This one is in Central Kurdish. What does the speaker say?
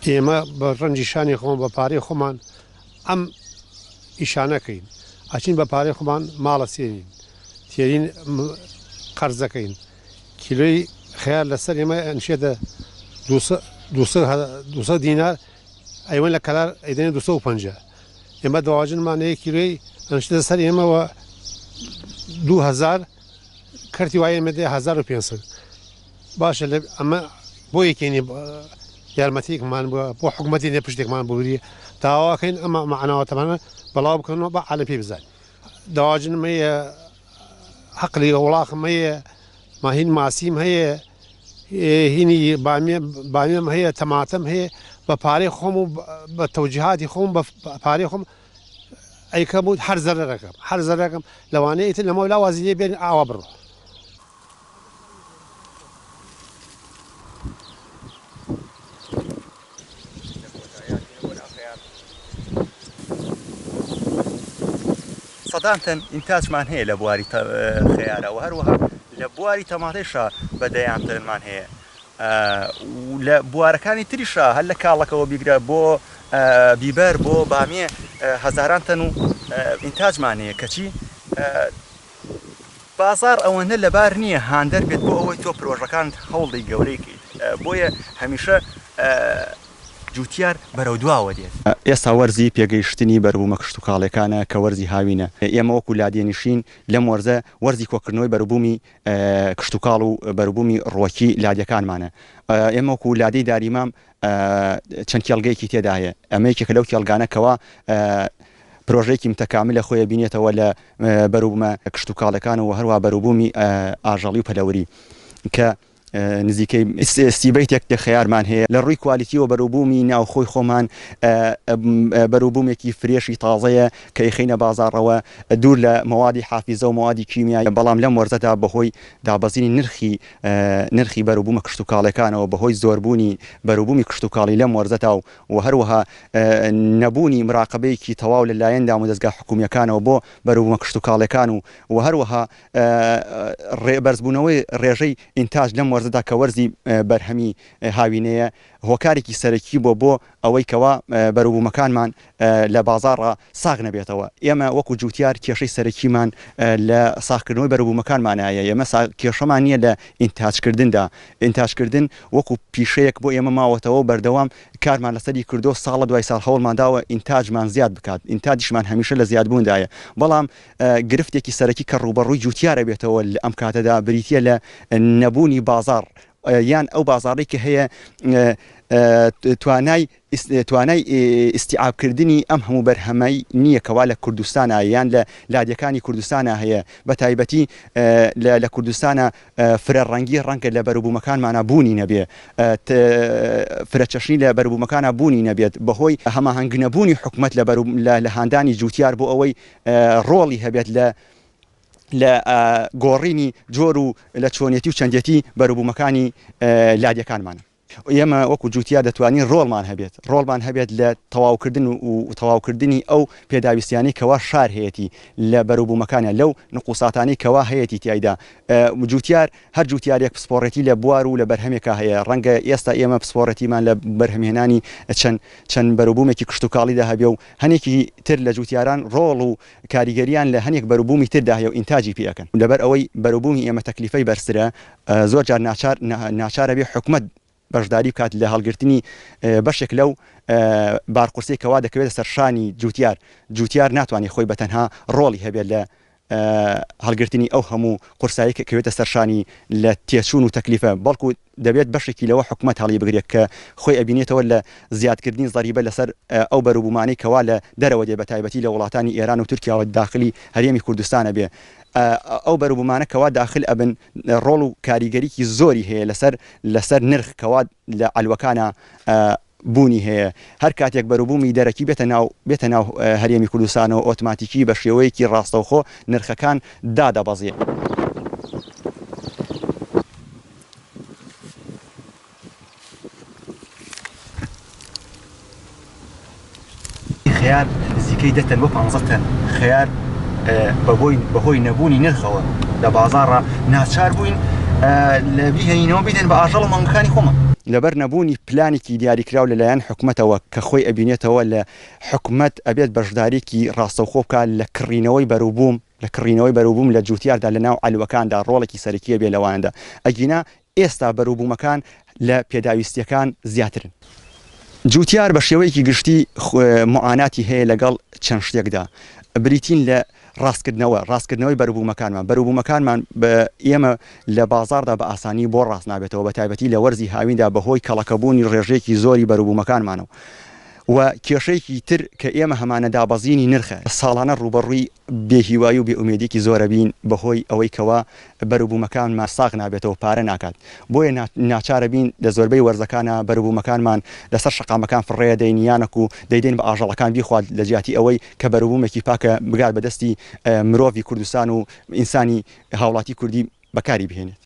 ئێمە بە ڕەنجی شانی خۆمان بە پارەی خۆمان ئەم ئیشانە کەین ئەچین بە پارەی خۆمان ماڵە سێنین تێرین قەرزەکەین کیلۆی خەیار لەسەر ئێمە ئەنشێتە 200 دینار ئەیوەن لە کەلار ئەیدەنێ 250 ئێمە دەواجنمان هەیە کیلۆی ئەنشێتە سەر ئێمەوە 2000 کەرتی وای ئێمە دێ 1500 باشە لە ئەمە بۆ یەکێنی یارمەتیێکمان بووە بۆ حکوومەتی نێ پشتێکمان بووری داواکەین ئەمە معناوەتەمانە بەڵاو بکەنەوە بە عالم پێ بزانین دەواجنم هەیە حەقلی وڵاخم هەیە ماهین ماسیم هەیە هینی بامیێم هەیە تەماتەم هەیە بە پارەی خۆم و بە تەوجیهاتی خۆم بە پارەی خۆم ئەیکەم و هەر زەرەرەکەم هەر زەرەکەم لەوانەیە ئیتر لەمەولا وازی لێ بێن ئاوا بڕۆ. سەدان تەن ئینتاجمان هەیە لە بواری خەیارە و هەروەها لە بواری تەماتەیشا بە دەیان تەنمان هەیە و لە بوارەکانی تریشا هەر لە کاڵەکەوە بیگرە بۆ بیبەر بۆ بامیە هەزاران تەن و ئینتاجمان هەیە کەچی بازاڕ ئەوەندە لەبار نییە هاندەر بێت بۆ ئەوەی تۆ پرۆژەکانت هەوڵی گەورەی کەیت بۆیە هەمیشە جوتیار بەرەو دواوە دێت. ئێستا وەرزی پێگەیشتنی بەروبوومە کشتوکاڵیەکانە کە وەرزی هاوینە، ئێمە وەکو لادێنشین لەم وەرزە وەرزی کۆکردنەوەی بەروبوومی کشتوکاڵ و بەروبوومی ڕووەکی لادێکانمانە. ئێمە وەکو لادێی داریمام چەند کێڵگەیەکی تێدا هەیە، ئەمە یەکێکە لەو کێڵگانە کەوا پرۆژەیەکی متەکاملە خۆی ئەبینێتەوە لە بەروبوومە کشتوکاڵیەکان و هەروەها بەروبوومی ئاژەڵی و پەلەوەری کە نزیکەی سی بەیتێک خەیارمان هەیە. لە ڕووی کوالیتیەوە بەروبوومی ناوخۆی خۆمان بەروبوومێکی fresh ی تازەیە کە ئەیخەینە بازاڕەوە دوور لە مەوادی حافیزە و مەوادی کیمیایی، بەڵام لەم وەرزەدا بەهۆی دابەزینی نرخی نرخی بەروبوومە کشتوکاڵیەکانەوە بەهۆی زۆربوونی بەروبوومی کشتوکاڵی لەم وەرزەدا و و هەروەها نەبوونی مراقەبەیەکی تەواو لە لایەن دامودەزگا حکوومییەکانەوە بۆ بەروبوومە کشتوکاڵیەکان و و هەروەها بەرزبوونەوەی ڕێژەی ئینتاج لەم وەرزەدا کە وەرزی بەرهەمی هاوینەیە هۆکارێکی سەرەکی بووە بۆ ئەوەی کەوا بەروبوومەکانمان لە بازاڕا ساغ نەبێتەوە. ئێمە وەکو جووتیار کێشەی سەرەکیمان لە ساغکردنەوەی بەروبوومەکانمانایە، ئێمە کێشەمان نییە لە ئینتاجکردندا، ئینتاجکردن وەکو پیشەیەک بۆ ئێمە ماوەتەوە و بەردەوام کارمان لەسەری کردووە و ساڵە دوای ساڵ هەوڵمان داوە ئینتاجمان زیاد بکات، ئینتاجیشمان هەمیشە لە زیادبووندایە، بەڵام گرفتێکی سەرەکی کە ڕووبەڕووی جووتیار ئەبێتەوە لە ئەم کاتەدا بریتییە لە نەبوونی بازاڕ یان ئەو بازاڕەی کە هەیە توانای توانای ئیستیعابکردنی ئەم هەموو بەرهەمەی نییە کەوا لە کوردستانا یان لە لادێکانی کوردستانا هەیە بە تایبەتی لە کوردستانا فرە ڕەنگی ڕەنگە لە بەروبوومەکانمانا بوونی نەبێ فرەچەشنی لە بەروبوومەکانا بوونی نەبێت بەهۆی هەماهەنگ نەبوونی حکومەت لە لە هاندانی جووتیار بۆ ئەوەی ڕۆڵی هەبێت لە لە گۆڕینی جۆر و لە چۆنیەتی و چەندێتی بەروبوومەکانی لادێکانمانە. ئێمە وەکو جوتیار دەتوانین ڕۆڵمان هەبێت، ڕۆڵمان هەبێت لە تەواوکردن و تەواوکردنی ئەو پێداویستیانەی کەوا شار هەیەتی لە بەروبوومەکانیا، لەو نقوساتانەی کەوا هەیەتی تیایدا. جوتیار، هەر جوتیارێک پسپۆڕێتی لە بوار و لە بەرهەمێکا هەیە، ڕەنگە ئێستا ئێمە پسپۆڕێتیمان لە بەرهەمهێنانی چەند چەند بەروبوومێکی کشتوکاڵیدا هەبێ و هەنێکی تر لە جوتیاران ڕۆڵ و کاریگەریان لە هەنێک بەروبوومی تردا هەیە و ئینتاجی پێ ئەکەن. لەبەر ئەوەی بەروبوومی ئێمە تەکلیفەی بەرزترە، زۆر جار ناچار ناچار ئەبێ حکومەت بەشداری بکات لە هەڵگرتنی بەشێک لەو بار قورسەی کەوا دەکەوێتە سەر شانی جوتیار. جوتیار ناتوانێت خۆی بە تەنها ڕۆڵی هەبێت لە هەڵگرتنی ئەو هەموو قورسایی کە کەوێتە سەر شانی لە تێچوون و تەکلیفە، بەڵکو دەبێت بەشێکی لەوە حکومەت هەڵیبگرێت کە خۆی ئەبینێتەوە لە زیادکردنی زەریبە لەسەر ئەو بەروبوومانەی کەوا لە دەرەوە دێ بەتایبەتی لە وڵاتانی ئێران و تورکیاوە داخلی هەرێمی کوردستان ئەبێ ئەو بەروبوومانە کەوا داخل ئەبن ڕۆڵ و کاریگەریی زۆری هەیە لەسەر لەسەر نرخ کەوا لە عەلوەکانا بوونی هەیە هەر کاتێک بەروبوومی دەرەکی بێتە ناو بێتە ناو هەرێمی کوردستانەوە ئۆتماتیکی بە شێوەیەکی ڕاستەوخۆ نرخەکان دادەبەزێ. خەیار نزیکەی دە تەن بۆ پانزە تەن خەیار بەهۆی بەهۆی نەبوونی نرخەوە لە بازاڕا ناچار بووین لە بیهێنینەوە بیدەین بە ئاژەڵ و مانگەکانی خۆمان. لەبەر نەبوونی پلانێکی دیاریکراو لەلایەن حکومەتەوە کە خۆی ئەبینێتەوە لە حکومەت ئەبێت بەشداریکی ڕاستەوخۆ بکات لە کڕینەوەی بەروبووم لە کڕینەوەی بەروبووم لە جوتیاردا لە ناو عەلوەکاندا ڕۆڵێکی سەرەکی ئەبێ لەوانەدا ئەگینا ئێستا بەروبوومەکان لە پێداویستیەکان زیاترن. جوتیار بە شێوەیەکی گشتی موعاناتی هەیە لەگەڵ چەند شتێکدا بریتین لە ڕاستکردنەوە، ڕاستکردنەوەی بەروبوومەکانمان، بەروبوومەکانمان بە ئێمە لە بازاڕدا بە ئاسانی بۆ ڕاست نابێتەوە بە تایبەتی لە وەرزی هاویندا بەهۆی کەڵەکەبوونی ڕێژەیەکی زۆری بەروبوومەکانمانەوە و کێشەیەکی تر کە ئێمە هەمانە دابەزینی نرخە، ساڵانە ڕووبەڕووی بێ هیوایی و بێ ئومێدیەکی زۆرەبین بەهۆی ئەوەی کەوا بەروبوومەکانمان ساغ نابێتەوە پارە ناکات بۆیە ناچارەبین لە زۆربەی وەرزەکانا بەروبوومەکانمان لەسەر شەقامەکان فڕێدەین یانەکو دەیدەین بە ئاژەڵەکان بیخوات لە جیاتی ئەوەی کە بەروبوومێکی پاکە بگات بە دەستی مرۆڤی کوردستان و ئینسانی هاوڵاتی کوردی بەکاری بهێنێت.